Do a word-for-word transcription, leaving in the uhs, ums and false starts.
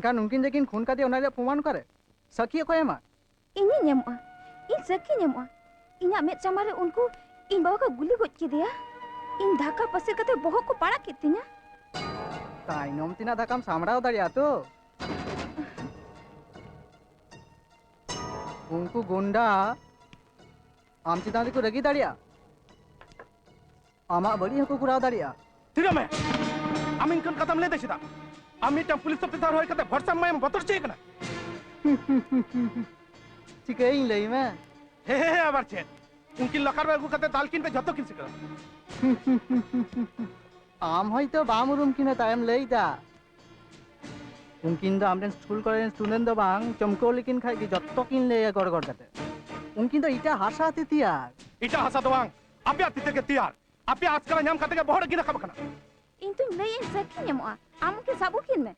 ᱮᱱᱠᱷᱟᱱ ᱩᱱᱠᱤᱱ ᱡᱮ ᱠᱤᱱ ᱠᱷᱩᱱ ᱠᱟᱫᱮᱭᱟ, ᱚᱱᱟ ᱨᱮᱭᱟᱜ ᱯᱨᱚᱢᱟᱱ ᱚᱠᱟᱨᱮ? ᱥᱟᱹᱠᱷᱤ ᱚᱠᱚᱭ ᱮᱢᱟ? ᱤᱧᱤᱧ ᱮᱢᱚᱜᱼᱟ᱾ ᱤᱧ ᱥᱟᱹᱠᱷᱤᱧ ᱮᱢᱚᱜᱼᱟ᱾ ᱤᱧᱟᱜ ᱢᱮᱫ ᱥᱟᱢᱟᱝ ᱨᱮ ᱩᱱᱠᱩ ᱤᱧ ᱵᱟᱵᱟ ᱠᱚ ᱜᱩᱞᱤ ᱜᱚᱡ ᱠᱮᱫᱮᱭᱟ᱾ ᱤᱧ ᱫᱷᱟᱠᱟ ᱯᱟᱹᱥᱤᱨ ᱠᱟᱛᱮ ᱵᱚᱦᱚᱜ ᱠᱚ ᱯᱟᱲᱟᱜ ᱠᱮᱫ ᱛᱤᱧᱟ᱾ ᱛᱟᱭᱱᱚᱢ ᱛᱮᱱᱟᱜ ᱫᱷᱟᱠᱟᱢ ᱥᱟᱢᱵᱲᱟᱣ ᱫᱟᱲᱮᱭᱟᱜᱼᱟ ᱛᱚ? ᱩᱱᱠᱩ ᱜᱩᱱᱰᱟ ᱟᱢ ᱪᱮᱛᱟᱱ ᱨᱮᱠᱚ ᱨᱟᱹᱜᱤ ᱫᱟᱲᱮᱭᱟᱜᱼᱟ, ᱟᱢᱟᱜ ᱵᱟᱹᱲᱤᱡ ᱦᱚᱸᱠᱚ ᱠᱚᱨᱟᱣ ᱫᱟᱲᱮᱭᱟᱜᱼᱟ᱾ ᱛᱷᱤᱨᱚᱜ ᱢᱮ! ᱟᱢ ᱤᱱᱠᱟᱹᱱ ᱠᱟᱛᱷᱟᱢ ᱞᱟᱹᱭ ᱫᱟ ᱪᱮᱫᱟᱜ? ᱟᱢ ᱢᱤᱫᱴᱟᱝ ᱯᱩᱞᱤᱥ ᱚᱯᱷᱤᱥᱟᱨ ᱦᱩᱭ ᱠᱟᱛᱮ ᱵᱷᱚᱨᱥᱟ ᱮᱢᱟᱭᱮᱢ ᱵᱚᱛᱚᱨ ᱦᱚᱪᱚᱭᱮ ᱠᱟᱱᱟ? ᱪᱤᱠᱟᱹᱭᱤᱧ ᱞᱟᱹᱭ ᱢᱮ? ᱦᱮᱸ, ᱦᱮᱸ, ᱦᱮᱸ, ᱟᱵᱟᱨ ᱪᱮᱫ? ᱩᱱᱠᱤᱱ ᱞᱚᱠᱟᱨ ᱨᱮ ᱟᱹᱜᱩ ᱠᱟᱛᱮ ᱫᱟᱞ ᱠᱤᱱ ᱯᱮ, ᱡᱷᱚᱛᱚ ᱠᱤᱱ ᱥᱤᱠᱲᱟᱹᱜᱼᱟ᱾ ᱟᱢ ᱦᱚᱭᱛᱚ ᱵᱟᱢ ᱩᱨᱩᱢ ᱠᱤᱱᱟ, ᱛᱟᱭᱮᱢ ᱞᱟᱹᱭ ᱫᱟ᱾ ᱩᱱᱠᱤᱱ ᱫᱚ ᱟᱢᱨᱮᱱ ᱥᱠᱩᱞ ᱠᱚᱨᱮᱱ ᱥᱴᱩᱰᱮᱱᱴ ᱫᱚ ᱵᱟᱝ, ᱪᱚᱢᱠᱟᱹᱣ ᱞᱮᱠᱤᱱ ᱠᱷᱟᱡ ᱜᱮ ᱡᱚᱛᱚ ᱠᱤᱱ ᱞᱟᱹᱭᱟ ᱜᱚᱲ ᱜᱚᱲ ᱠᱟᱛᱮ᱾ ᱩᱱᱠᱤᱱ ᱫᱚ ᱮᱴᱟᱜ ᱦᱟᱥᱟ ᱛᱮ ᱛᱮᱭᱟᱨ᱾ ᱮᱴᱟᱜ ᱦᱟᱥᱟ ᱫᱚ ᱵᱟᱝ, ᱟᱯᱮᱭᱟᱜ ᱛᱤ ᱛᱮᱜᱮ ᱛᱮᱭᱟᱨ᱾ ᱟᱯᱮᱭᱟᱜ ᱟᱥᱠᱟᱨᱟ ᱧᱟᱢ ᱠᱟᱛᱮ ᱜᱮ ᱵᱚᱦᱚᱜ ᱨᱮᱠᱤᱱ ᱨᱟᱠᱟᱵ ᱟᱠᱟᱱᱟ᱾ ᱤᱧ ᱛᱚᱧ ᱞᱟᱹᱭᱮᱫ ᱥᱟᱹᱠᱷᱤᱧ ᱮᱢᱚᱜᱼᱟ, ᱟᱢ ᱩᱱᱠᱤᱱ ᱥᱟᱵ ᱟᱹᱜᱩ ᱠᱤᱱ ᱢᱮ᱾